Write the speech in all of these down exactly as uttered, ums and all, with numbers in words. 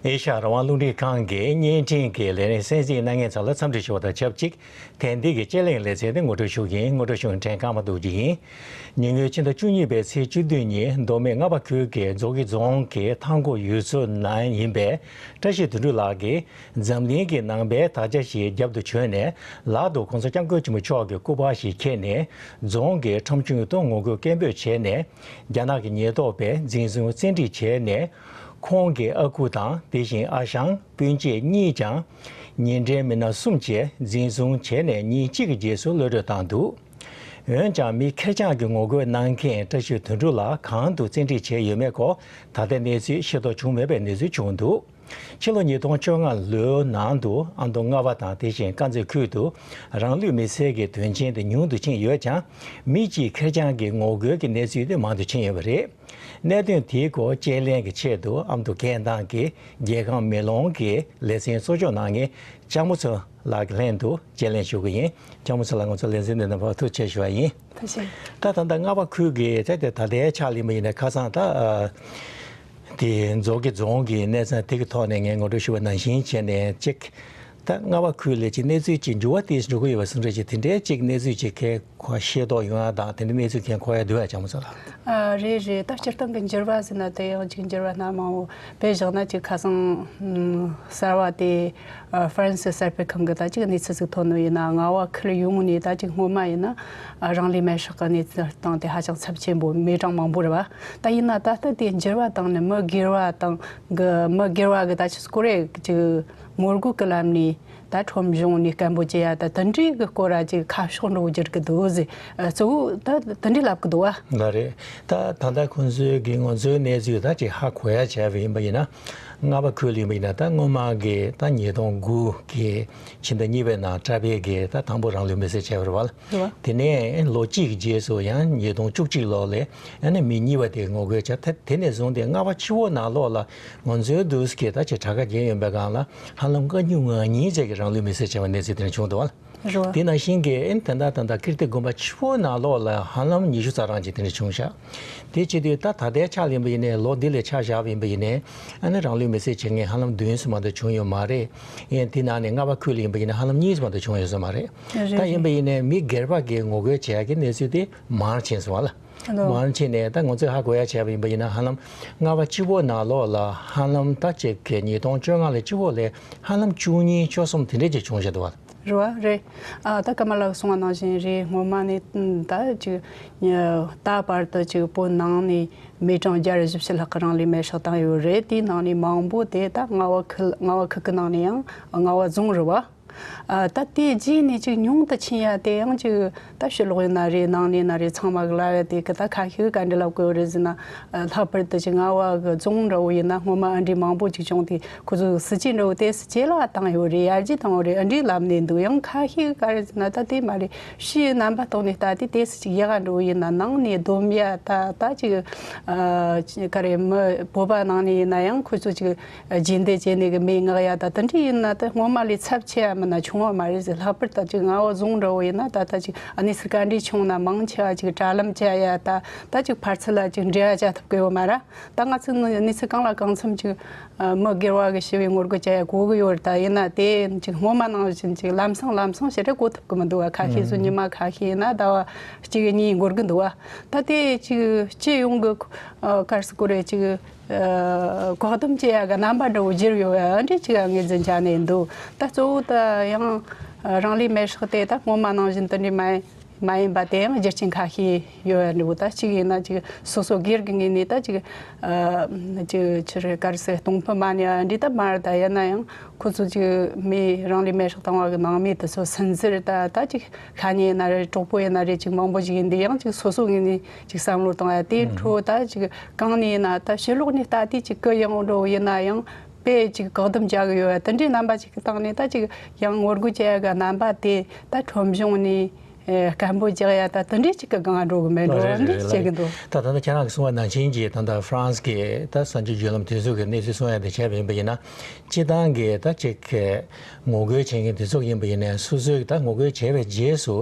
ཨེ་ཤ་ཡ་རང་དབང་རླུང་འཕྲིན་ཁང་གི་བརྙན་འཕྲིན་གྱི་ལས་རིམ་གསན་གཟིགས་གནང་མཁན་ཚོ་ལ་འཚམས་འདྲི་ཞུ་བ་དང་ཆབས་ཅིག་ཐེངས་འདི་གི་དཔྱད་གླེང་ལེ་ཚན་དེ་ངོ་སྤྲོད་ཞུ་གི་ཡིན། ངོ་སྤྲོད་ཞུ་མཁན་བྲན་ཀརྨ་རྡོ་རྗེ་ཡིན། ཉེ་སྔོན་ཕྱི་ཟླ་བཅུ་གཉིས་པའི་ཚེས་བཅུ་བདུན་ཉིན་མདོ་སྨད་རྔ་བ་ཁུལ་གྱི་རྫོང་གི་རྫོང་གི་ཐང་སྐོར་ཡུལ་ཚོ་ནང་ཡིན་པའི་བཀྲ་ཤིས་དོན་གྲུབ་ལགས་ཀྱིས་འཛམ་གླིང་གི་ནང་པའི་དར་ཆ་ཞིག་རྒྱབ་ཏུ་བྱོན་ནས་ལག་ཏུ་༸གོང་ས་༸སྐྱབས་མགོན་ཆེན་པོ་མཆོག་གི་སྐུ་པར་ཞིག་འཁྱེར་ནས་རྫོང་གི་ཁྲོམ་ཆུང་དུ་ངོ་རྒོལ་སྐད་འབོད་བྱས་ནས། རྒྱ་ནག་གི་ཉེན་རྟོག་པས་འཛིན་བཟུང་བཙན་ཁྲིད་བྱས་ནས། ཁོང་གི་ཨ་ཁུ་དང་དེ་བཞིན་ཨ་ཞང་སྤུན་མཆེད་གཉིས་ཀྱང་ཉེ་འབྲེལ་མི་སྣ་གསུམ་བཅས་འཛིན་བཟུང་བྱས་ནས་ཉིན་གཅིག་གི་རྗེས་སུ་གློད་གྲོལ་བཏང་འདུག་འོན་ཀྱང་མི་ཁེར་རྐྱང་གི་ངོ་རྒོལ་གནང་མཁན་བཀྲ་ཤིས་དོན་གྲུབ་ལགས་གང་དུ་བཙན་ཁྲིད་བྱས་ཡོད་མེད་སྐོར་ད་ལྟའི་གནས་ཚུལ་ཤེས་རྟོགས་བྱུང་མེད་པའི་གནས་ཚུལ་བྱུང་འདུག་ཕྱི་ལོ་ཉིས་སྟོང་བཅོ་ལྔ་ལོའི་ནང་དུ་ཨ་མདོ་རྔ་བ་དང་དེ་བཞིན་དཀར་མཛེས་ཁུལ་དུ་རང་ལུས་མེར་སྲེག་གི་དོན་རྐྱེན་དེ་ཉུང་དུ་ཕྱིན་ཡོད་ཀྱང་། མི་གཅིག་ཁེར་རྐྱང་གི་ངོ་རྒོལ་གྱི་གནས་ཚུལ་དེ་མང་དུ་ཕྱིན་ཡོད་པ་རེད། གནད་དོན་དེའི་སྐོར་དཔྱད་གླེང་གི་ཆེད་དུ་ཨ་མདོ་སྐད་མདངས་ཀྱི་རྒྱལ་ཁམས་མེ་ལོང་གི་ལེ་ཚན་གཙོ་སྐྱོང་གནང་མཁན་ལྕམ་མོ་མཚོ་ལགས་ཀྱི་ལྷན་དུ་དཔྱད་གླེང་ཞུ་གི་ཡིན། ལྕམ་མོ་མཚོ་ལགས་ང་ཚོ་ལེ་ཚན་འདི་ནང་ཕར་ཐུགས་རྗེ་ཆེ་ཞུ་བ་ཡིན། ཐུགས་རྗེ་ཆེ། ད་ད་ལྟ་རྔ་བ་ཁུལ་གྱི་ད་ལྟའི་ཆ་ལ་ཡིན་པ་ཡིན་ན་ཁ་སང་ད་ཨ། དེ་རྫོང་གི་རྫོང་གི་གནས་ཚང་དེ་གི་ཐོག་ནས་ངས་ངོ་སྤྲོད་ཞུ་བ་ནང་བཞིན་བྱས་ནས་ཅིག་ད་རྔ་བ་ཁུལ་ལ་ཅིག་གནས་ཚུལ་ཅིག་འགྱུར་བ་དེ་འགྲོ་གི་ཡོད་པ་གསུང་རེད་ཅིག་དེ་འདྲའི་ཅིག་གནས་ཚུལ་ཅིག་གས་ཁོ་ཤེས་རྟོགས་ཡོང་ཡ་དང་དེ་འདྲའི་གནས་ཚུལ་གས་གོ་ཡ་འདུག་ཡ་ལྕམ་མོ་མཚོ་ལགས། ཨ་རེད་རེད། ད་སྤྱིར་བཏང་གི་འགྱུར་བ་ཟེར་ན་དེ་ཡང་ཅིག་འགྱུར་བ་སྣ་མང་བོ་དཔེ་བཞག་ན་ཅིག་ཁ་སང་ཨ་གསར་བ་དེ་ཨ་ཧྥ་རན་སི་གསར་སྤེལ་ཁང་གི་ད་ཅིག་གནས་ཚུལ་ཟིག་ཐོན་ནོ་ཡིན་ན། རྔ་བ་ཁུལ་ཡོངས་ནས་ད་ཅིག་སྔོན་མ་ཡིན་ན་ཨ་རང་ལུས་མེར་སྲེག་གི་གནས་སྟངས་དེ་ཧ་ཅང་ཚབས་ཆེན་པོ་མི་གྲངས་མང་པོ་རེད་བ། ད་ཡིན་ན་ད་ལྟ་དེ་འགྱུར་བ་བཏང་ནས་མི་སྒེར་བ་དང་གི་མི་སྒེར་བ་གི་ད་ཅིག་སྐོར་རེ་ཅིག་ངོ་རྒོལ་གི་ལམ་ནས་ད་ཁྲོམ་གཞུང་ནས་སྐད་འབོད་བྱེད་ཡ་ད་དེ་འདྲའི་གི་སྐོར་ར་ཅིག་ཁ་ཕྱོགས་འགྲོ་བསྒྱུར་གི་འདུག་ཟེར། ཨ་གཙོ་བོ་ད་དེ་འདྲའི་ལབ་གི་འདུག་བ། ལགས་རེད། ད་ད་ལྟ་ཁོང་ཚོའི་གི་ང་ཚོའི་གནས་ཚུལ་ད་ཅིག་ཧ་གོ་ཡ་བྱས་པ་ཡིན་པ་ཡིན་ན། རྔ་བ་ཁུལ་ཡིན་པ་ཡིན་ན་ད་སྔོན་མ་གི་ད་ཉིས་སྟོང་དགུ་གི་ཕྱི་ཟླ་གཉིས་པའི་ནང་བཀྲ་བྷེ་གི་ད་དང་པོ་རང་ལུས་མེར་སྲེག་བྱས་པ་རེད་བ། རེད་བ། དེ་ནས་ལོ་གཅིག་གི་རྗེས་སུ་ཡང་ཉིས་སྟོང་བཅུ་གཅིག་ལོ་ལ་ཡང་ན་མི་གཉིས་པ་དེ་ངོ་རྒོལ་བྱས། ད་དེ་ནས་བཟུང་སྟེ་རྔ་བ་ཕྱི་པོ་ནང་ལོགས་ལ་ང་ཚོའི་འདུག་སེ་གི་ད་ཅིག་དྲག་ཁ་རྒྱག་ཡོང་པའི་སྒང་ལ་ཧ་ལམ་ཀ་ཉུང་ང་གཉིས་ཙམ་གྱིས་རང་ལུས་མེར་སྲེག་བྱས་པ་གནས་ཚུལ་དེ་འདྲ་བྱུང་འདུག་བ། རེད་བ། དེ་ནང་བཞིན་གྱི་ཨེ་ད་ལྟ་ད་ལྟ་ཀིརྟི་དགོན་པ་ཕྱི་པོ་ནང་ལོགས་ལ་ཧ་ལམ་ཉི་ཤུ་རྩ་གྲངས་ཅིག་དེ་འདྲ་བྱུང་ཤག་དེ་བྱེད་དུས་ད་ད་ལྟའི་ཆ་ལ་ཡིན་པ་ཡིན་ནའི་ལོ་འདི་ལ་ཆ་བཞག་པ་ཡིན་པ་ཡིན་ནའི་ཨ་ནི་རང་ལུས་མེར་སྲེག་བྱེད་མཁན་ཧ་ལམ་བདུན་ཙམ་མ་གཏོགས་བྱུང་ཡོད་མ་རེད། ཨེ་དེ་ནང་ནས་རྔ་བ་ཁུལ་ལ་ཡིན་པ་ཡིན་ན་ཧ་ལམ་གཉིས་ཙམ་མ་གཏོགས་བྱུང་ཡོད་ས་མ་རེད། རེད་ད་ཡིན་པ་རེད། ཡིན་ནའི་མི་སྒེར་པ་གིས་ངོ་རྒོལ་བྱེད་ཡག་གི་གནས་ཚུལ་དེ་མང་རུ་ཕྱིན་སོང་བ་ལ། ཨ་ནོ། མང་རུ་ཕྱིན་ནས་ད་ང་ཚོས་ཧ་གོ་ཡག་བྱས་པ་ཡིན་པ་ཡིན་ན་ཧ་ལམ་རྔ་བ་སྤྱི་བོ་ནང་ལོགས་ལ་ཧ་ལམ་ད་ཅིག་གི་ཉིས་སྟོང་བཅོ་ལྔ་ལ་སྤྱི་བོ་ལ་ཧ་ལམ་བཅུ་གཉིས་བཅུ་གསུམ་དེ་འདྲས་ཅིག་བྱུང་བཞག་འདུག་བ། རེད་བ་རེད། ཨ་ད་ཀརྨ་ལགས་གསུངས་པ་ནང་བཞིན་རེད། སྔོན་མ་ནས་ད་ཅིག་ད་བར་དུ་ཅིག་བོད་ནང་ནས་མི་གྲངས་བརྒྱ་རེ་བཞི་བཅུ་ལྷག་གིས་རང་ལུས་མེར་སྲེག་བཏང་ཡོད་རེད། དེའི་ནང་ནས་མང་པོ་དེ་ད་རྔ་བ་ཁུལ་རྔ་བ་ཁུལ་གི་ནང་ནས་ཡང་རྔ་བ་རྫོང་རེད་བ། ཨ་ད་དེ་རྗེས་ནས་ཅིག་ཉུང་དུ་ཕྱིན་ཡ་དེ་ཡང་ཅིག་ད་ཕྱི་ལོགས་ཡིན་ན་རེད། ནང་ནས་ཡིན་ན་རེད། ཚང་མ་གི་ལབ་ཡ་དེ་གི་ད་ཁ་ཤས་ག་འདྲ་ལབ་གི་ཡོད་རེད་ཟེར་ན། ཨ་ལྷག་པར་དུ་ཅིག་རྔ་བ་གི་རྫོང་འདྲ་བོ་ཡིན་ན་སྔོན་མ་ཨ་འདྲས་མང་པོ་ཅིག་བྱུང་སྟེ་ཁོ་ཚོ་སྲིད་ཇུས་འདྲ་བོ་དེ་སྲིད་ཇུས་ལ་བཏང་ཡོད་རེད། ཡར་རྒྱས་བཏང་ཡོད་རེད། ཨ་འདྲས་ལབ་ནས་འདུག་ཡང་ཁ་ཤས་ག་རེ་ཟེར་ན་ད་དེ་མ་རེད། ཕྱིའི་རྣམ་པ་ཐོག་ནས་ལྟ་དུས་དེ་སྲིད་ཅིག་ཡག་ག་འདྲ་བོ་ཡིན་ན་ནང་ནས་སྡོམ་ཡ་ད་ད་ཅིག་ཨ་ག་རེ་མི་བོད་པ་ནང་ནས་ཡིན་ན་ཡང་ཁོ་ཚོ་ཅིག་རྗེས་འདེད་བྱས་ནས་གི་མི་མངགས་ཡ་ད་དེ་འདྲ་ཡིན་ན་ད་སྔོན་མ་ལས་ཚབས་ཆེ་ཡ་མིན་ན་ཆུང་བ་མ་རེད་ཟེར། ལྷག་པར་ད་ཅིག་རྔ་བ་རྫོང་འདྲ་བོ་ཡིན་ན་ད་ད་ཅིག་ཨ་ནི་སི་ག་འདྲའི་ཆུང་ན་མང་ཆེ་བ་ཅིག་དྲ་ལམ་བཅད་ཡ་ད་ད་ཅིག་ཕར་ཚུར་ལ་ཅིག་འབྲེལ་བ་བྱ་ཐུབ་གི་ཡོད་མ་རེད། ད་ང་ཚོ་ནི་གནས་ཚུལ་གང་ལ་གང་འཚམ་ཅིག་ཨ་མི་སྒེར་བ་གི་ཞི་བའི་ངོ་རྒོལ་བྱ་ཡ་གོ་གི་ཡོད་རེད། ད་ཡིན་ན་དེ་ཅིག་སྔོན་མ་ནང་བཞིན་ཅིག་ལམ་སང་ལམ་སང་ཞེ་དྲག་གོ་ཐུབ་གི་མི་འདུག་བ། ཁ་ཤས་ཚོ་ཉི་མ་ཁ་ཤས་ཡིན་ན་ཟླ་བ་གཅིག་གཉིས་འགོར་གི་འདུག་བ། ད་དེ་ཅིག་སྤྱི་ཡོངས་གི་ཨ་ག་རེ་ཟེར་དགོས་རེད། ཅིག་ཨ་བཀག་སྡོམ་བྱེད་ཡ་གི་རྣམ་པ་འདྲ་བོ་བསྒྱུར་ཡོད་པ་འདྲ་ཅིག་ངོས་འཛིན་བྱ་ནས་འདུག་ད་གཙོ་བོ་ད་ཡང་རང་ལུས་མེར་སྲེག་དེ་ད་སྔོན་མ་ནང་བཞིན་དེ་འདྲ་མ་མ་ཡིན་པ་དེ་ཡང་རྒྱུ་རྐྱེན་ཁ་ཤས་ཡོད་པ་འདྲ་བོ། ད་གཅིག་ཡིན་ན་ཅིག་སོ་སོ་སྒེར་གྱི་ངོས་ནས་ད་ཅིག་ཨ་ཅིག་ཆི་རེད་ག་རེ་ཟེར་གཏོང་ཕོད་མ་ཉར་འདྲ་ད་མ་རེད། ད་ཡིན་ན་ཡང་ཁོ་ཚོ་ཅིག་མི་རང་ལུས་མེར་སྲེག་བཏང་བ་གི་ནང་མི་དེ་ཚོ་སུན་གཙེར་ད་ད་ཅིག་ཤ་ཉེ་ཡིན་ན་རེད། གྲོགས་པོ་ཡིན་ན་རེད། ཅིག་མང་པོ་ཅིག་ཡིན་དུས་ཡང་ཅིག་སོ་སོ་ངོས་ནས་ཅིག་བསམ་བློ་གཏོང་ཡ་དེ་འཕྲོ་ད་ཅིག་གང་ནས་ཡིན་ན་ད་ཕྱི་ལོགས་ནས་ལྟ་དུས་ཅིག་གུ་ཡངས་འགྲོ་ཡིན་ན་ཡང་དཔེ་ཅིག་བཀག་སྡོམ་བྱ་གི་ཡོད་པ་དེ་འདྲའི་རྣམ་པ་ཅིག་གི་སྟེང་ནས་ད་ཅིག་ཡང་ངོ་རྒོལ་བྱེད་ཡ་གི་རྣམ་པ་དེ་ད་ཁྲོམ་གཞུང་ནས་ ཨེ། སྐད་འབོད་རྒྱག་ཡ་ད་དེ་འདྲའི་ཅིག་གི་སྒང་འགྲོ་གི་མེད་འགྲོ། རེད་རེད་འདི་རེད། ལགས་བྱེད་གི་རེད། འདུག་ད་ད་ལྟ་ཁྱེད་རང་གིས་གསུངས་པ་ནང་བཞིན་གྱི་ད་ལྟ་ཧྥ་རན་སི་གི་ད་གསར་འགྱུར་བརྒྱུད་ལམ་དེ་ཚོ་གི་གནས་ཚུལ་གསུང་ཡ་དེ་བྱས་པ་ཡིན་པ་ཡིན་ན། སྤྱིར་བཏང་གི་ད་ཅིག་གི་ངོ་རྒོལ་བྱེད་མཁན་དེ་ཚོ་ཡིན་པ་ཡིན་ནའི་སོ་སོའི་ད་ངོ་རྒོལ་བྱས་པའི་རྗེས་སུ་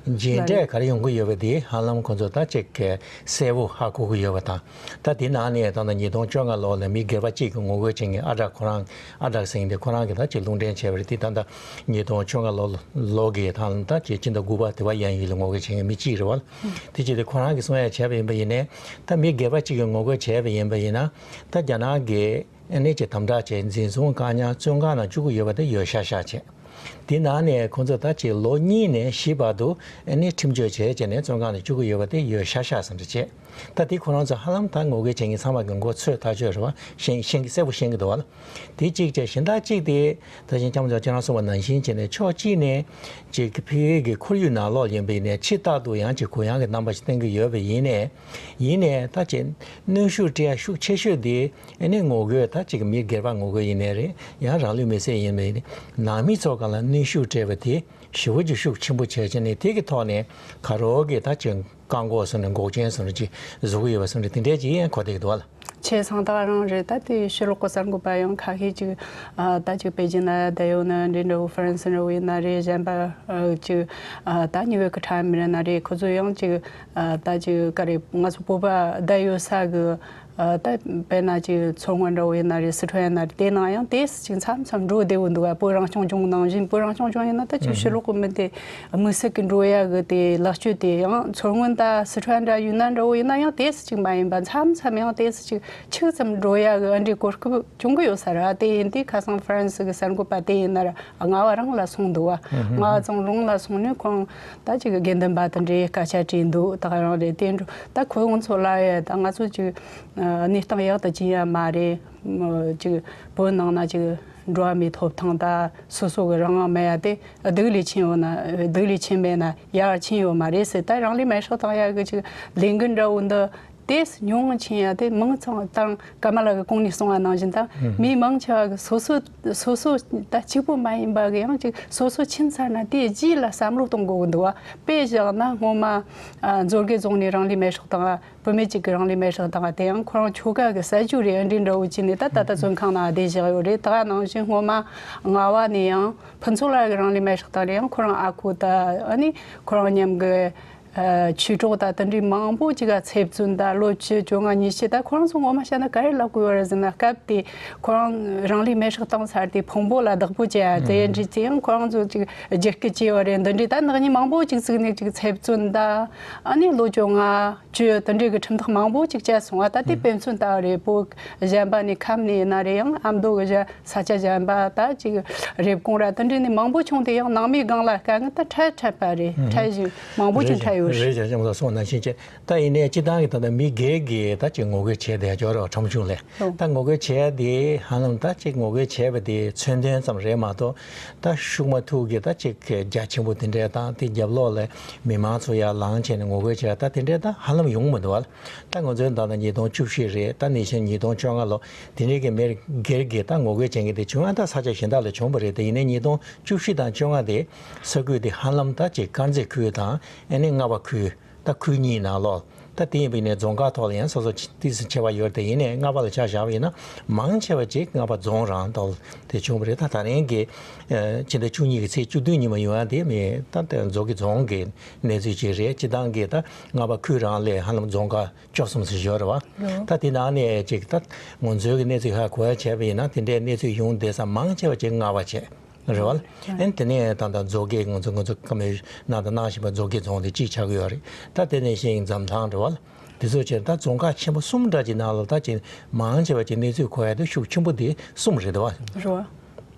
རྗེས་འབྲས་ག་རེ་ཡོང་གི་ཡོད་པ་དེ་ཧ་ལམ་ཁོ་ཚོ་ད་ཅིག་གི་གསལ་པོ་ཧ་གོ་གི་ཡོད་པ་དང་། ད་དེ་ནང་ནས་ད་ལྟ་ཉིས་སྟོང་བཅོ་ལྔ་ལོ་ལ་མི་སྒེར་པ་གཅིག་གིས་ངོ་རྒོལ་བྱེད་མཁན་ཨ་ཏྲག་ཁོ་རང་ཨ་ཏྲག་ཟེར་མཁན་དེ་ཁོ་རང་གིས་ད་ཅིག་ལུང་འདྲེན་བྱས་པ་རེད། དེ་ད་ལྟ་ཉིས་སྟོང་བཅོ་ལྔ་ལོ་ལོ་གི་ད་ད་ཅིག་སྤྱི་ཟླ་དགུ་པ་དེ་བ་ཡན་ཡུལ་ལ་ངོ་རྒོལ་བྱེད་མཁན་མི་གཅིག་རེད་བ། དེ་བྱས་ཏེ་ཁོ་རང་གིས་གསུང་ཡ་བྱས་པ་ཡིན་པ་ཡིན་ནའི་ད་མི་སྒེར་པ་གཅིག་གིས་ངོ་རྒོལ་བྱས་པ་ཡིན་པ་ཡིན་ན། ད་རྒྱ་ནག་གི་ཨ་ནི་ཅིག་དམ་དྲག་བྱས་འཛིན་བཟུང་བཀག་ཉར་བཙོན་ཁང་ནང་བཅུག་གི་ཡོད་པ་དེ་ཡོད་ཤག་ཤག་བྱས། དེ་ནང་ནས་ཁོང་ཚོ་ད་ཅིག་ལོ་གཉིས་ནས་བཞི་བར་དུ་ཨ་ནི་ཁྲིམས་གཅོད་བྱས་བྱས་ནས་བཙོན་ཁང་ནང་བཅུག་གི་ཡོད་པ་དེ་ཡོད་ཤག་ཤག་ཟེར་འདྲ་བྱས། ད་དེ་ཁོ་རང་ཚོ་ཧ་ལམ་ད་ངོ་རྒོལ་བྱེད་མཁན་ཚང་མ་གི་མགོ་ཚོས་ཐག་ཆོད་རེད་བ། ཤེས་ཤེས་གི་གསལ་པོ་ཤེས་གི་འདུག་བ་ལ། དེ་གཅིག་བྱས། གཞན་དག་གཅིག་དེ་ད་གིན་ལྕམ་ཚོ་ཁྱེད་རང་གསུངས་པ་ནང་བཞིན་བྱས་ནས་ཕྱོགས་གཅིག་ནས་ཅིག་ཕ་གི་གི་ཁོར་ཡུག་ནང་ལོགས་ཡིན་པ་ཡིན་ནའི་ཕྱི་རྟག་ཏུ་ཡང་ཅིག་གུ་ཡངས་ཀྱི་རྣམ་པ་ཞིག་བསྟན་གྱི་ཡོད་པ་ཡིན་ནའི། ཡིན་ནའི་ད་ཅིག་གནོན་ཤུགས་སྤྲད་ཡ་ཤུགས་ཆེ་ཤོས་དེ་ཨ་ནི་ངོ་རྒོལ་ད་ཅིག་མི་སྒེར་པ་ངོ་རྒོལ་ཡིན་ནའི་རེད། ཡང་རང་ལུས་མེར་སྲེག་ཡིན་པ་ཡིན་ནའི་ནང་མི་ཚོ་སྒང་ལ་གནོན་ཤུགས་སྤྲད་པ་དེ་ཞེ་པོ་ཅིག་ཤུགས་ཆེན་པོ་བྱས་བྱས་ནས་དེ་གི་ཐོག་ནས་ག་རོག་གི་ད་ཅིག་བཀག་འགོག་སོང་ནས་འགོག་རྐྱེན་སོང་ནས་ཅིག་བཟོ་གི་ཡོད་པ་སོང་ནས་དེ་འདྲས་ཅིག་ཡང་གོ་བསྡད་ཀྱི་འདུག་བ་ལ། ཆེ་སང་ད་རང་རེད། ད་དེ་ཕྱི་ལོགས་གི་གསར་འགོད་པ་ཡང་ཁ་ཤས་ཅིག་ཨ་ད་ཅིག་པེ་ཅིན་ལ་བསྡད་ཡོད་ན་འདྲ་འདྲ་བོ། ཧྥ་རན་སི་འདྲ་བོ་ཡིན་ན་རེད། གཞན་པ་ཨ་ཅིག་ཨ་ད་ཉི་འོད་ཀྱི་ཁྲ་མི་ར་ན་རེད། ཁོ་ཚོ་ཡང་ཅིག་ཨ་ད་ཅིག་ག་རེ་ང་ཚོ་བོད་པ་བསྡད་ཡོད་ས་གི་ཨ་ད་དཔེར་ན་ཅིག་མཚོ་སྔོན་འདྲ་བོ་ཡིན་ན་རེད། སི་ཁྲོན་ཡིན་ན་རེད། དེ་ནང་ཡང་དེ་སི་ཅིག་མཚམས་མཚམས་འགྲོ་བདེ་བོ་འདུག་ཨ། བོད་རང་སྐྱོང་ལྗོངས་ནང་བཞིན། བོད་རང་སྐྱོང་ལྗོངས་ཡིན་ན་ད་ཅིག་ཕྱི་ལོགས་གི་མི་དེ་དམིགས་བསལ་གྱི་འགྲོ་ཡ་གི་དེ་ལེགས་བཅོས་དེ་ཡང་མཚོ་སྔོན་ད་སི་ཁྲོན་འདྲ་ཡུན་ནན་འདྲ་བོ་ཡིན་ན་ཡང་དེ་སི་ཅིག་མ་ཡིན་པ་མཚམས་མཚམས་ཡང་དེ་སི་ཅིག་ཆིག་ཙམ་འགྲོ་ཡ་གི་ཨ་འདྲའི་གོ་སྐབས་བྱུང་གི་ཡོད་ས་རེད། དེ་ཡིན་དུས་ཁ་སང་ཧྥ་རན་སི་གི་གསར་འགོད་པ་དེ་ཡིན་ན་ར་རྔ་བ་རང་ལ་སོང་འདུག་བ། རྔ་བ་བཙོན་རོང་ལ་སོང་ནས་ཁོང་ད་ཅིག་དགེ་འདུན་པ་དེ་འདྲའི་སྐད་ཆ་དྲིས་འདུག། ད་ག་རང་རེད། དེ་འགྲོ་ད་ཁོ་ང་ཚོ་ལ་ཡ་ད་ང་ཚོ་ཅིག་གནས་སྟངས་ཡག་ཏུ་ཕྱིན་ཡ་མ་རེད། ཅིག་བོད་ནང་ན་ཅིག་འགྲོ་བ་མིའི་ཐོབ་ཐང་ད་སོ་སོ་གི་རང་དབང་མེད་ཡ་དེ་སྡུག་ལས་ཕྱིན་ཡོད་ན་སྡུག་ལས་ཕྱིན་མེད་ན་ཡར་ཕྱིན་ཡོད་མ་རེད་ཟེར། ད་རང་ལུས་མེར་སྲེག་བཏང་ཡ་གི་ཅིག་ལས་འགུལ་འདྲ་བོ་འདི། དེས་ཉུང་ངུ་ཕྱིན་ཡ་དེ་མང་ཙམ་དང་། ཀ་མ་ལ་གི་གོང་ནས་གསུངས་པ་ནང་བཞིན་དང་། མི་མང་ཆེ་བ་གི་སོ་སོ་སོ་སོ་ད་གཅིག་པུ་མ་ཡིན་པ་གི་ཡང་ཅིག་སོ་སོ་ཕྱིན་ཚར་ན་དེའི་རྗེས་ལ་བསམ་བློ་གཏོང་དགོས་ཀྱི་འདུག་བ། དཔེ་བཞག་ན་སྔོན་མ་ཨ་མཛོད་དགེ་རྫོང་ནས་རང་ལུས་མེར་སྲེག་བཏང་བ། བུད་མེད་ཅིག་གིས་རང་ལུས་མེར་སྲེག་བཏང་བ་དེ་ཡང་ཁོ་རང་ཁྱོ་ག་གི་ཟ་རྒྱུ་རེད། ཨ་འདྲའི་འདྲ་བོ་བྱས་ནས་ད་ད་ལྟ་བཙོན་ཁང་ནང་བསྡད་བཞག་ཡོད་རེད། ད་ག་ནང་བཞིན་སྔོན་མ་རྔ་བ་ནས་ཡང་ཕུན་ཚོགས་ལགས་ཀྱིས་རང་ལུས་མེར་སྲེག་བཏང་རེད། ཡང་ཁོ་རང་ཨ་ཁུ་ད་ཨ་ནི་ཁོ་རང་མཉམ་གི་ཨ་ཆོས་གྲོགས་དང་དེ་འདྲའི་མང་པོ་ཅིག་ག་ཚེ་བཙོན་དང་ལོ་བཅུ་བཅོ་ལྔ་ཉེས་བྱས། ད་ཁོ་རང་ཚོ་ངོ་མ་བཤད་ན་ག་རེ་ལབ་དགོས་པ་རེད་ཟེར་ན། སྐབས་དེ་ཁོ་རང་རང་ལུས་མེར་སྲེག་བཏང་ཚར་དེ་ཕུང་པོ་ལ་བདག་པོ་བྱས་ཡ་དེ་འདྲ་ཅིག་ཡང་ཁོ་རང་ཚོ་ཅིག་རྒྱུད་སྐུལ་བྱས་པ་རེད། འདི་འདྲའི་ད་ནག་ཉེས་མང་པོ་ཅིག་བཙུགས་ནས་ཅིག་ཚེ་བཙོན་དང་ཨ་ནི་ལོ་བཅོ་ལྔ་བཅུ་དེ་འདྲའི་གི་ཁྲིམས་ཐག་མང་པོ་ཅིག་བཅད་སོང་བ། ད་དེ་དཔེ་མཚོན་ལྟ་བུ་རེད། བོད་གཞན་པ་ནས་ཁམས་ནས་ཡིན་ན་རེད། ཡང་ཨ་མདོ་གི་གཞན་ས་ཆ་གཞན་པ་ད་ཅིག་རེབ་གོང་ར་དེ་འདྲ་ནས་མང་པོ་བྱུང་སྟེ་ཡང་ནང་མིའི་སྒང་ལ་དཀའ་ངལ་ད་འཕྲད་འཕྲད་པ་རེད། འཕྲད་བཞིན་མང་པོ་ཅིག་འཕྲད་ཡོད་རེད། རེད་ཀྱང་ལྕམ་ཚོ་གསུངས་ནང་བཞིན་བྱས། ད་ཡིན་ནའི་སྤྱི་བཏང་གི་ད་ལྟ་མི་སྒེར་གྱི་ད་ཅིག་ངོ་རྒོལ་བྱས་བསྡད་ཡོད་རེད་བ། ཁྲོམ་གཞུང་ལ་ད་ངོ་རྒོལ་བྱས་དེ་ཧ་ལམ་ད་ཅིག་ངོ་རྒོལ་བྱས་པ་དེ་མཚོན་དོན་ཙམ་རེད་མ་གཏོགས། ད་ཤུགས་མ་ཐུག་གི་ད་ཅིག་རྒྱ་ཆེན་པོ་དེ་འདྲས་དང་དེ་རྒྱབ་ལོགས་ལ་མི་མང་ཚོ་ཡར་ལངས་བྱས་ནས་ངོ་རྒོལ་བྱས་ད་དེ་འདྲས་ད་ཧ་ལམ་ཡོང་མི་འདུག་བ། ད་ང་ཚོའི་ད་ལྟ་ཉིས་སྟོང་བཅུ་བཞི་རེད། ད་ནང་བཞིན་ཉིས་སྟོང་བཅོ་ལྔ་ལོ་དེ་འདྲའི་གི་མི་སྒེར་གྱི་ད་ངོ་རྒོལ་བྱེད་མཁན་དེ་བྱུང་ཡང་ད་ས་ཆ་གཞན་དག་ལ་བྱུང་བ་རེད། དེ་ཡིན་ནའི་ཉིས་སྟོང་བཅུ་བཞི་དང་བཅོ་ལྔ་དེ་ས་ཁུལ་དེ་ཧ་ལམ་ད་ཅིག་དཀར་མཛེས་ཁུལ་དང་ཨ་ནི་རྔ་བ་ཁུལ། ད་ཁུལ་གཉིས་ནང་ལོགས་ད་དེ་ཡིན་པ་ཡིན་ནའི་རྫོང་ཁག་ཐོག་ལ་ཡང་སོ་སོ་ཏོག་ཙམ་ཁྱད་པར་ཡོད་རེད། དེ་ཡིན་ནའི་རྔ་བ་ལ་ཆ་བཞག་པ་ཡིན་ན་མང་ཆེ་བ་ཅིག་རྔ་བ་རྫོང་རང་ཐོག་དེ་བྱུང་བ་རེད། ད་ད་རིང་གི་ཕྱི་ཟླ་བཅུ་གཉིས་ཀྱི་ཚེས་བཅུ་བདུན་ཉིན་མོ་ཡོང་ཡ་དེ་མི་ད་ལྟ་མཛོད་དགེ་རྫོང་གི་གནས་ཚུལ་ཅིག་རེད། སྤྱི་བཏང་གི་ད་རྔ་བ་ཁུལ་རང་ལས་ཧ་ལམ་རྫོང་ཁག་བཅུ་གསུམ་ཙམ་ཡོད་རེད་བ། ད་དེ་ནང་ནས་ཅིག་ད་ང་ཚོའི་གི་གནས་ཚུལ་ཧ་གོ་ཡ་བྱས་པ་ཡིན་ན་དེ་འདྲའི་གནས་ཚུལ་ཡོང་བསྡད་ས་མང་ཆེ་བ་ཅིག་རྔ་བ་བྱས། རེད་བ། ཨན་དེ་ནས་ད་ལྟ་མཛོད་དགེ་ང་ཚོ་ང་ཚོ་བཀའ་མོལ་གནང་དང་གནང་བཞིན་པ་མཛོད་དགེ་རྫོང་དེ་གཅིག་ཆགས་ཀྱི་ཡོད་རེད། ད་དེ་ནས་གཞན་འཛམ་ཐང་རེད་བ། དེ་ཚོ་བྱས་ད་རྫོང་ཁག་ཆེན་པོ་གསུམ་འདྲ་ཅིག་ནང་ལ་ད་ཅིག་མང་ཆེ་བ་ཅིག་གནས་ཚུལ་གོ་ཡ་དེ་ཤུགས་ཆེན་པོ་དེ་གསུམ་རེད་བ། རེད་བ།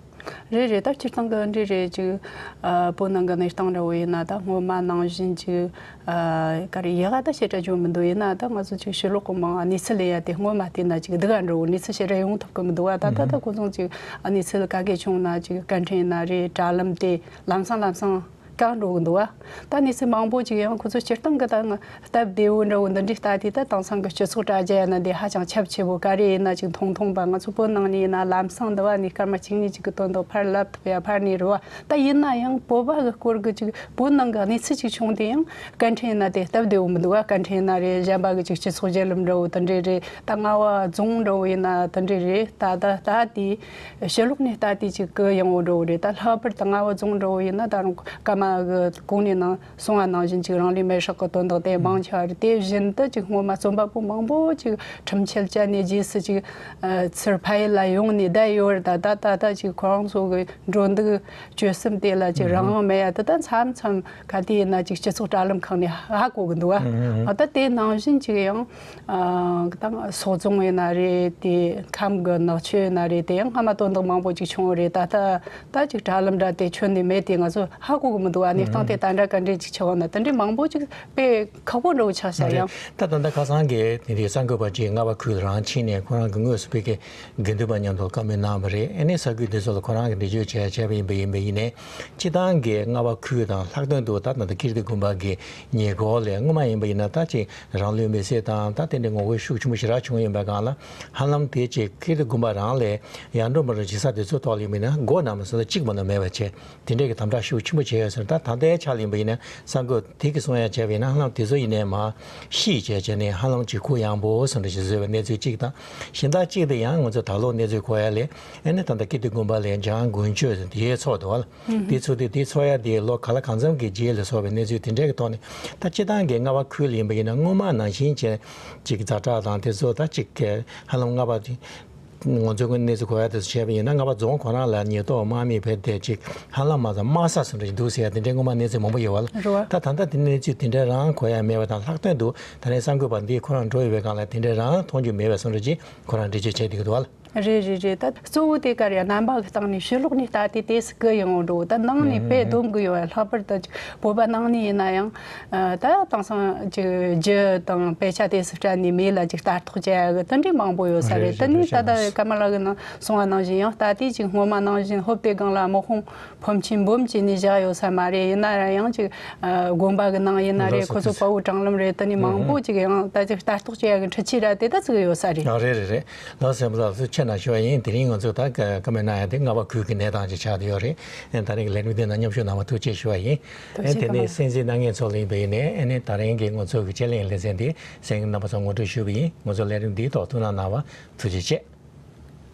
རེད་རེད། ད་སྤྱིར་བཏང་གི་འདི་རེད་ཅིག་ཨ་བོད་ནང་གི་གནས་སྟངས་འདྲ་བོ་ཡིན་ན་ད་སྔོན་མ་ནང་བཞིན་ཅིག་ཨ་ག་རེ་ཡག་ག་ད་བཤད་གྲྭ་བྱུང་མི་འདུག་ཡིན་ན་ད་ང་ཚོ་ཅིག་ཕྱི་ལོགས་གི་མང་གནས་ཚུལ་ལས་ཡ་དེ་སྔོན་མ་བལྟས་ན་ཅིག་སྡུག་ག་འགྲོ་གནས་ཚུལ་བཤད་གྲྭ་ཡོང་ཐུབ་གི་མི་འདུག་བ། ད་ད་ད་ཁོ་ཚོ་ཅིག་ཨ་གནས་ཚུལ་ག་གེ་བྱུང་ན་ཅིག་བཀའ་འཕྲིན་ཡིན་ན་རེད། དྲ་ལམ་དེ་ལམ་སང་ལམ་སང་ གང་འགྲོ་གི་འདུག་བ། ད་གནས་ཚུལ་མང་པོ་ཅིག་ཡང་ཁོ་ཚོ་སྤྱིར་བཏང་གི་ད་ང་སྟབས་བདེ་བོ་འདྲ་བོ་འདི་འདྲའི་ལྟ་དུས། ད་དེང་སང་གི་སྤྱི་ཚོགས་དྲ་རྒྱ་ཡིན་ན་འདི་ཧ་ཅང་ཁྱབ་ཆེ་བོ། ག་རེ་ཡིན་ན་ཅིག་མཐོང་མཐོང་པ། ང་ཚོ་བོད་ནང་ནས་ཡིན་ན་ལམ་སང་འདི་བ་ནས་སྐར་མ་གཅིག་གཉིས་ཅིག་གི་དོན་དག་ཕར་ལབ་ཐུབ་ཡ་ཕར་ནས་རེད་བ། ད་ཡིན་ན་ཡང་བོད་པ་གི་སྐོར་གི་ཅིག་བོད་ནང་གི་གནས་ཚུལ་ཅིག་བྱུང་དུས་ཡང་སྐད་འཕྲིན་ཡིན་ན་དེ་སྟབས་བདེ་བོ་མི་འདུག་བ། སྐད་འཕྲིན་ཡིན་ན་རེད། གཞན་པ་གི་ཅིག་སྤྱི་ཚོགས་བརྒྱུད་ལམ་འདྲ་བོ་དེ་འདྲས་རེད། ད་རྔ་བ་རྫོང་འདྲ་བོ་ཡིན་ན་དེ་འདྲས་རེད། ད་ད་ད་དེ་ཕྱི་ལོགས་ནས་ལྟ་དུས་ཅིག་གུ་ཡངས་བོ་འདྲ་བོ་རེད། ད་ལྷག་པར་དུ་རྔ་བ་རྫོང་འདྲ་བོ་ཡིན་ན་ད་རུང་སྐར་མ་གི་གོང་ནས་ནང་གསུང་བ་ནང་བཞིན་ཅིག་རང་ལུས་མེར་སྲེག་གི་དོན་དག་དེ་མང་ཆེ་བ་རེད། དེ་བཞིན་དུ་ཅིག་སྔོན་མ་རྩོམ་པ་པོ་མང་པོ་ཅིག་ཁྲིམས་ཆད་བཅད་ནས་རྗེས་སུ་ཅིག་ཨ་ཚུར་ཕ་ཡུལ་ལ་ཡོང་ནས་བསྡད་ཡོད་རེད། ད་ད་ད་ད་ཅིག་ཁོ་རང་ཚོ་གི་འགྲོ་འདུག་སྤྱོད་གསུམ་དེ་ལ་ཅིག་རང་དབང་མེད་ཡ་དེ་ད་མཚམས་མཚམས་ག་དུས་ཡིན་ན་ཅིག་སྤྱི་ཚོགས་དྲ་ལམ་ཁག་ནས་ཧ་གོ་གི་འདུག་བ། ཨ་ད་དེ་ནང་བཞིན་ཅིག་ཡང་ཨ་ད་སོག་རྫོང་ཡིན་ན་རེད། དེ་ཁམས་གི་ནག་ཆུ་ཡིན་ན་རེད། དེ་ཡང་སྔ་མ་དོན་དག་མང་པོ་ཅིག་བྱུང་བ་རེད། ད་ད་ད་ཅིག་དྲ་ལམ་འདྲ་དེ་ཁྱོན་ནས་མེད་དེ་ང་ཚོ་ཧ་གོ་གི་མི་འདུག་བ། གནས་སྟངས་དེ་ད་འདྲ་ག་འདྲས་ཅིག་ཆགས་ཡོད་ན། དེ་འདྲས་མང་པོ་ཅིག་དཔེ་ཁག་པོ་འདྲ་བོ་ཆགས་ཤག་ཡང་། ད་ད་ལྟ་ཁ་སང་གི་དེ་འདྲའི་གསར་འགོད་པ་ཅིག་རྔ་བ་ཁུལ་རང་ཕྱིན་ནས་ཁོ་རང་གི་དངོས་སུ་ཕ་གིའི་དགེ་འདུན་པ་མཉམ་དུ་བཀའ་མོལ་གནང་བ་རེད། ཨ་ནི་གསར་འགོད་འདི་ཚོ་ལ་ཁོ་རང་གིས་འགྲེལ་བརྗོད་བྱས་བྱས་པ་ཡིན་པ་ཡིན་པ་ཡིན་ནའི། སྤྱིར་བཏང་གི་རྔ་བ་ཁུལ་དང་ལྷག་དོན་དུ་ད་ད་ལྟ་ཀིརྟི་དགོན་པ་གི་ཉེ་འཁོར་ལ་སྔོན་མ་ཡིན་པ་ཡིན་ན་ད་ཅིག་རང་ལུས་མེར་སྲེག་དང་ད་དེ་འདྲའི་ངོ་རྒོལ་ཤུགས་ཆེན་པོ་ཞེ་དྲག་བྱུང་ཡོད་པའི་སྒང་ལ། ཧ་ལམ་དེ་ཅིག་ཀིརྟི་དགོན་པ་རང་ལས་ཡར་འགྲོ་མར་འགྲོ་བྱེད་ས་དེ་ཚོ་ཐོག་ལ་ཡིན་པ་ཡིན་ན་སྒོ་ནང་མ་སོང་ན་གཅིག་མ་གཏོགས་མེད་པ་བྱས། དེ་འདྲའི་གི་དམ་དྲག་ཤུགས་ཆེན་པོ་བྱས་ཡོད་ཟེར། ད་ད་ལྟའི་ཆ་ལ་ཡིན་པ་ཡིན་ན་གསར་འགོད་དེ་གི་གསུང་ཡ་བྱས་པ་ཡིན་ན་ཧ་ལམ་དེ་ཚོ་ཡིན་ནའི་མར་ཤེས་བྱས་བྱས་ནས་ཧ་ལམ་ཅིག་གུ་ཡངས་པོ་སོང་འདྲ་ཞིག་བཟོས་པའི་གནས་ཚུལ་གཅིག་དང་། གཞན་དག་གཅིག་དེ་ཡང་ང་ཚོ་ད་ལོ་གནས་ཚུལ་གོ་ཡ་ལས། ཨ་ནི་ད་ལྟ་ཀིརྟི་དགོན་པ་ལས་འཇང་དགུན་ཆོས་ཟེར་དེའི་ཚོགས་འདུག་བ་ལ། དེ་ཚོགས་དུས་དེ་ཚོགས་ཡ་དེ་ལོ་ག་ལ་གང་འཚམ་གྱི་རྗེས་ལ་སོགས་པའི་གནས་ཚུལ་དེ་འདྲའི་གི་ཐོག་ནས། ད་སྤྱིར་བཏང་གི་རྔ་བ་ཁུལ་ལ་ཡིན་པ་ཡིན་ན་སྔོན་མ་ནང་བཞིན་བྱས་ཅིག་ཛ་དྲག་དང་དེ་ཚོ་ད་ཅིག་ཧ་ལམ་རྔ་བ་དེ། ང་ཚོའི་གནས་ཚུལ་གོ་ཡ་དེ་ཚོ་བྱས་པ་ཡིན་ན་རྔ་བ་རྫོང་ཁོ་རང་ལ་ཉེན་རྟོག་དམག་མི་ཕེབས་ཏེ་ཅིག་ཧ་ལམ་མ་ཚང་དམག་ས་སུ་འདྲ་ཞིག་འདུག་ཟེར་ཡ་དེ་འདྲའི་སྔོན་མ་གནས་ཚུལ་མང་པོ་ཡོད་བ་ལ། རེད་བ། ད་ད་ལྟ་དེ་གནས་ཚུལ་དེ་འདྲ་རང་གོ་ཡ་མེད་པ་དང་། ལྷག་དོན་དུ་ད་རེས་གསར་འགོད་པ་འདི་ཁོ་རང་འགྲོ་ཡོད་པའི་སྒང་ལ་དེ་འདྲ་རང་མཐོང་རྒྱུ་མེད་པ་སོང་འདྲ་ཅིག་ཁོ་རང་འགྲེལ་བརྗོད་བྱས་བསྡད་ཀྱི་འདུག་བ་ལ། རེད་རེད་རེད། ད་གཙོ་བོ་དེ་ག་རེ་ཡ། རྣམ་པ་གི་སྟེང་ནས་ཕྱི་ལོགས་ནས་ལྟ་དུས་དེ་སུ་གུ་ཡངས་འགྲོ། ད་ནང་ནས་དཔེ་སྡོམ་གི་ཡོད་བ། ལྷག་པར་དུ་བོད་པ་ནང་ནས་ཡིན་ན་ཡང་། ཨ་ད་དེང་སང་ཅིག་རྒྱུ་དང་དཔེ་ཆ་དེ་སུ་སྤྲད་ནས་མི་ལ་ཅིག་ལྟ་རྟོག་བྱེད་ཡ་གི་དེ་འདྲའི་མང་པོ་ཡོད་ས་རེད། རེད་དེ་ནས་རེད་ད་ལྟ་རེད། ཀརྨ་ལགས་ཀྱིས་ནང་གསུང་བ་ནང་བཞིན་ཡང་ལྟ་དུས་ཅིག་སྔོན་མ་ནང་བཞིན་ཧོབ་དེ་སྒང་ལ་དམག་དཔུང་འབུམ་གཅིག་འབུམ་གཅིག་ནས་བཞག་ཡོད་ས་མ་རེད། ཡིན་ན་ཡང་ཅིག་ཨ་དགོན་པ་གི་ནང་ཡིན་ན་རེད། ལགས་སོ། ཁོ་ཚོ་དཔའ་བོ་དྲང་ལམ་རེད། དེ་ནས་མང་པོ་ཅིག་ཡང་ད་ཅིག་ལྟ་རྟོག་བྱེད་ཡ་གི་འཕྲུལ་ཆས་ར་དེ་ད་ཚུགས་ཡོད་ས་རེད། ཨ་རེད་རེད་རེད། ལགས་སོ། སེམས་པ་ལགས་སུ་ཆེ་ན་ཞུ་བ་ཡིན། དེ་རིང་ང་ཚོ་ད་བཀའ་མོལ་གནང་ཡ་དེ་རྔ་བ་ཁུལ་གྱི་གནས་སྟངས་ཅིག་ཆགས་བསྡད་ཡོད་རེད། ཨ་ད་རིང་གི་ལས་རིམ་འདི་ནང་མཉམ་ཞུགས་གནང་བར་ཐུགས་རྗེ་ཞུ་བ་ཡིན། ཐུགས་རྗེ་ཆེ། ཨ་དེ་ནས་གསན་གཟིགས་གནང་མཁན་ཚོ་ལ་ཡིན་པ་ཡིན་ནའི། ཨ་ནི་ད་རིང་གི་ང་ཚོ་གི་དཔྱད་གླེང་ལེ་ཚན་འདི་གསན་མཁན་རྣམ་པ་ཚོ་ངོ་སྤྲོད་ཞུ་བ་ཡིན། ང་ཚོ་ལས་རིམ་འདིའི་ཐོག་ཐུགས་སྣང་གནང་བར་ཐུགས་རྗེ་ཆེ།